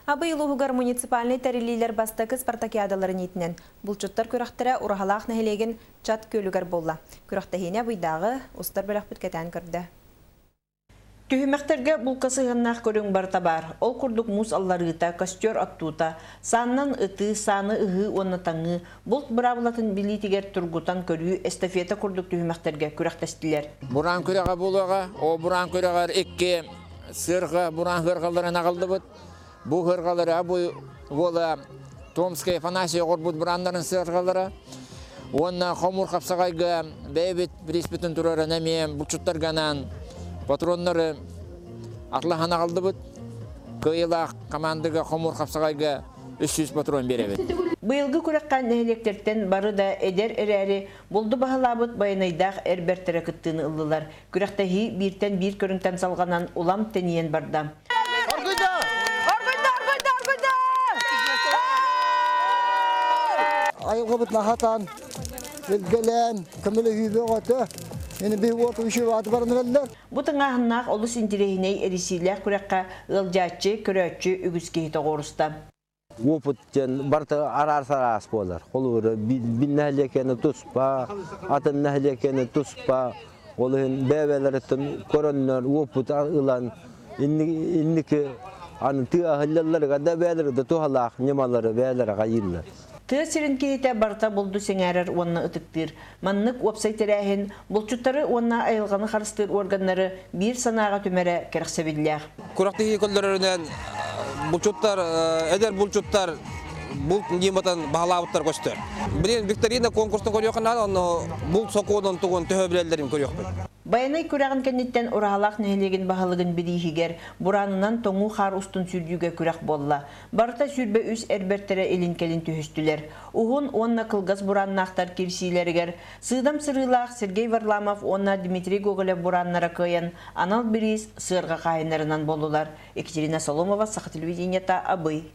Абый улууһугар муниципальнай тэриллиилэр бастакы спартакиадаларын иитинэн булчуттар күрэхтэрэ Ураһалаах нэһилиэгин Чат күөлүгэр буолла. Күрэхтэһиини Абыйдааҕы устар бөлөхпүт кэтээн көрдө. Түһүмэхтэргэ булка сыһыаннаах көрүҥ барыта баар. Ол курдук муус алларыыта, костер оттуута, сааннан ытыы, сааны ыһыы уонна таҥыы, булт быраабылатын билиитигэр тургутан көрүү, эстафета курдук түһүмэхтэргэ күрэхтэстилэр. Бураан күрэҕэ буолуоҕа. Ол бураан күрэҕэр икки сыарҕа бураан сыарҕаларын аҕаллыбыт. Бу сыарҕалары бу уола Томскай Афанасий оҕорбут бурааннарын сыарҕалара. Уонна хомуур хапсаҕайга бэйэбит бирииспитин тураран эмиэ булчуттарга анаан патроннары атлаһан аҕаллыбыт. Кыайыылаах командага хомуур хапсаҕайга 300 патрон биэрэбит. Быйылгы күрэххэ нэһилиэктэртэн бары да эдэр эрээри булду баһылаабыт байанайдаах эр бэртэрэ кыттыыны ыллылар. Күрэхтэһии бииртэн биир көрүҥтэн салҕанан улам тэнийэн барда. Оргуйда! Оргуйда, оргуйда, оргуйда! Айылҕабыт нахатан, илгэлээн, көмөлөһүү бөҕөтө, ини биһи уоту үчү аты баран эрэллэр. Бу тыҥааһыннаах олус интириэһинэй эрийсиилээх күрэххэ ыалдьааччы, көрөөччү үгүс киһи тоҕуоруста. Опыт диэн барыта араас-араас буолар. Холобура, бил нэһилиэкэни туспа, атын нэһилиэкэни туспа, ол иһин бэйэ-бэйэлэриттэн көрөннөр опыт ылан инники аны тыа аһыллалларыгар да бэйэлэрэ да туһалаах ньымалары бэйэлэрэ хайыыллар. Тыа сирин киһитэ барыта булду сэҥээрэр уонна ытыктыыр. Маннык уопсай тэрээһин булчуттары уонна айылҕаны харыстыыр уорганнары биир санааҕа түмэрэ кэрэхсэбиллээх. Күрэхтэһии көллөрөрүнэн булчуттар, эдэр булчуттар булт ньыматын баһылаабыттар көстөр. Билигин викторина конкурстан көрүөххэ наада, онно булт сокуонун тугун төһө билэллэрин көрүөхпүт. Байанай күрэҕин кэнниттэн Ураһалаах нэһилиэгин баһылыгын бирииһигэр бураанынан тоҥуу хаар устун сүүрдүүгэ күрэх буолла. Барыта 23 эр бэртэрэ илин-кэлин түһүстүлэр. Уһун уонна кылгас бурааннаахтар киирсиилэригэр сыыдам сырыылаах Сергей Варламов уонна Дмитрий Гоголев бурааннара кыайан анал бириис сыарҕа хаһаайыннарынан буоллулар. Екатерина Соломова, Саха телевидениета, Абый.